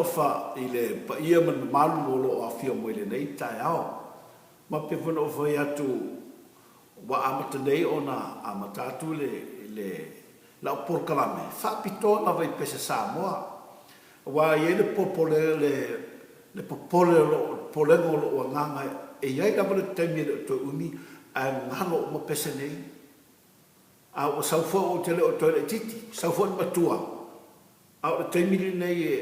Alofa i le paia ma le mamalu o lo o afio mai i lenei taeao. Ma pei foi ona ou fai atu, ua amata nei ona amata atu le le lau polokalame faapitoa lava i pese Samoa. Aua e i ai le popole le le popole o lou popolega o lou agaga e i ai lava le taimi e le o toe umi ae galo uma pese nei. A ua sau foi ou te le o toe laitiiti, sau foi le matua, A o le taimi lenei e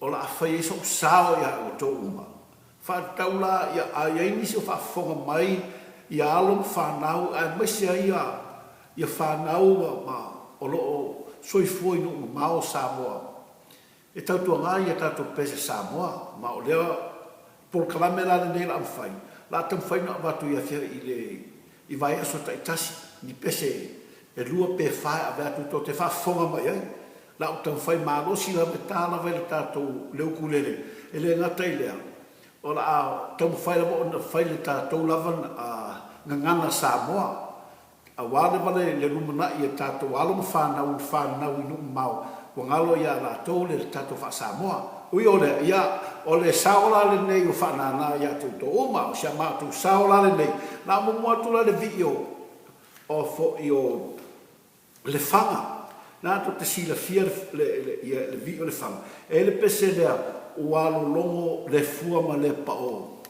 o le a fai ai sou sao ia outou uma, faatatau la ia a i ai nisi o faafofoga mai ia alo ma fanau aemaise ai ia ia fanau ma o lo o soifua i nuu mamao o Samoa e tautuana ia tatou pese Samoa. Ma o lea polokalame la lenei o le a mafai, o le a taumafai ona avatu i afiafi i le i vaiaso taitasi ni pese e lua pe fa e ave atu tou te faafofoga mai ai. La ou taumafai malosi lava e ta lava i le tatou le ukulele. E le gata i lea, o le a taumafai lava ona fai le tatou lava gagana Samoa aua lava le lumanai i a tatou alo ma fanau i fanau i nuu mamao ua galo ia latou le tatou faa-Samoa. Ui o lea, ia, o le sao la lenei o faanana ia te outou uma, o si a matou sao la lenei, la muamua atu la le vii o o foi o Lefaga. Na tou te silafia le vii o Lefaga. E i ai le pese lea, ua lologo le fua ma le pao.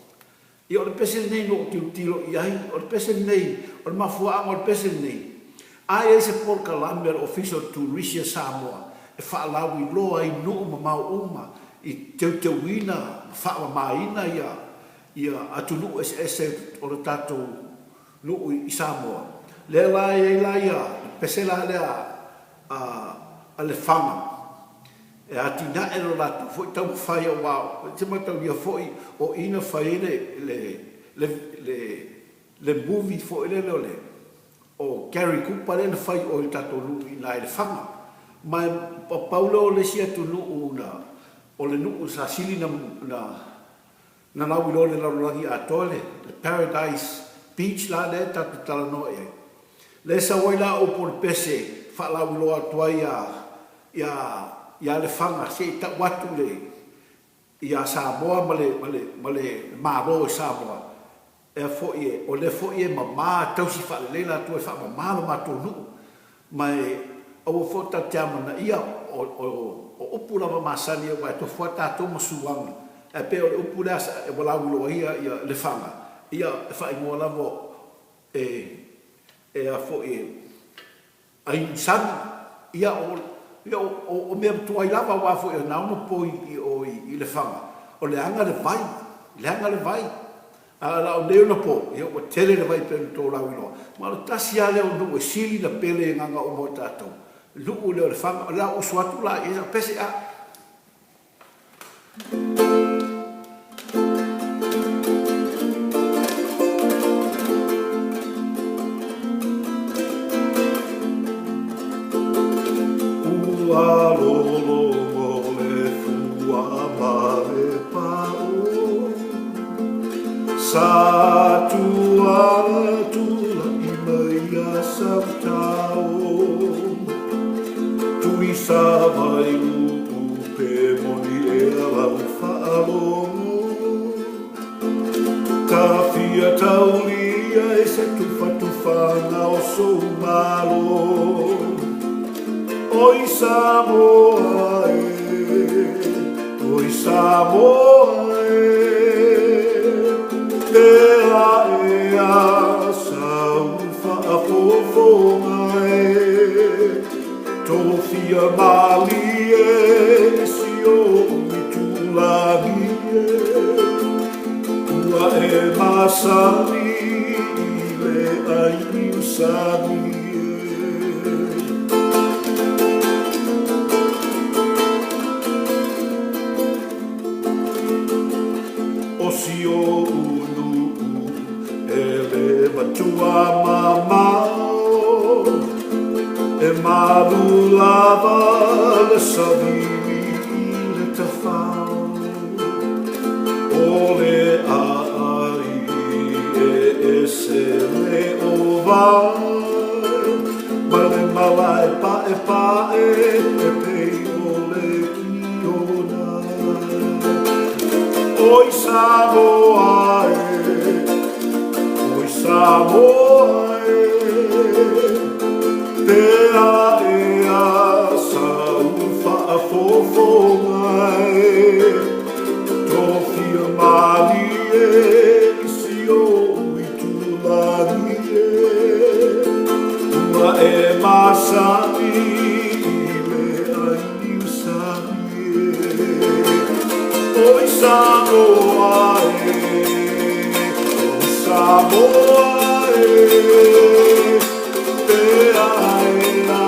Ia o le pese lenei na ou tilotilo i ai, o le pese lenei, o le mafuaaga o le pese lenei, a i ai se polokalame a le Ofisa o le Turisi a Samoa e faalauiloa ai nuu mamao uma i teuteuina ma faamamaina ia atunuu eseese o le tatou nuu i Samoa, lea la e i ai la ia le pese la lea a Lefaga e atinae lo latou foi taumafai aua ou te mataulia foi o i na fai ai le le movie foi lele o le o Gary Cooper lea na fai i o i le tatou nuu i ina i Lefaga. Ma e pau lea o le isi atunuu na o le nuu sa sili na Na lauiloa i le lalolagi atoa le Paradise Beach la lea tatou te talanoa i ai. Lea e sau ai la upu o le pese e faalauiloa atu ai ia ia ia Lefaga se i tau atu le ia Samoa ma le ma le ma le Malo i Samoa ea foi e o lea foi e mama tausi faalelei latou e faamama lo matou nuu. Ma e aua foi tatou te amanaia, o upu lava masani aua e tofu lava tatou ma suaga, ae pei o le upu lea ua lauiloa ai Lefaga, ia e faaigoa lava e e a foi e Ainusami, ia o mea tuai lava aua foi na ona po i o i Lefaga, o leaga le vai, leaga le vai. A o lau nei ona po, ia ua tele le vai pei ona outou lauiloa. Ma o le tasi lava lea o nuu e sili ona pele i agaga uma o tatou, nuu lea o Lefaga. O le a ou usu atu la i ai, pese a. Ua lologo le fua ma le pao. Sa tuala tula'i mai ia Sautao Tui Savai uu pe moni ea lau faalogo Tafia taulia e se tufatufaga o sou malo Oi Samoa e, oi Samoa e, Pea ea sau faafofoga e, Tofia malie i si ou itulagi e, Ua e masani i le ʻai niusami e. O si ou nuu e le matua mamao, E malu lava le savili i le tafao. O le aai e ese le ʻōwai, Ma le malae paepae e pei o le kiona. Oi Samoa e, oi Samoa e, te aea sau faafofoga e, tofia malie i si ou itulagi e, ua e masani i le ai niusami e. Oi Samoa e, oi Samoa e, te aea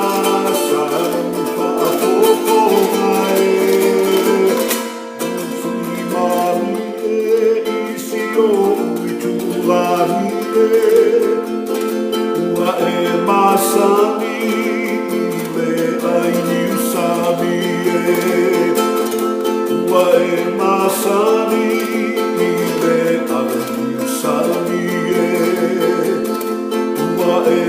sau faafofoga e, Sui malie i si ou itulagi e, ua e masani i le ai niusami e. Ua e masani i le ai niusami e. Ua e.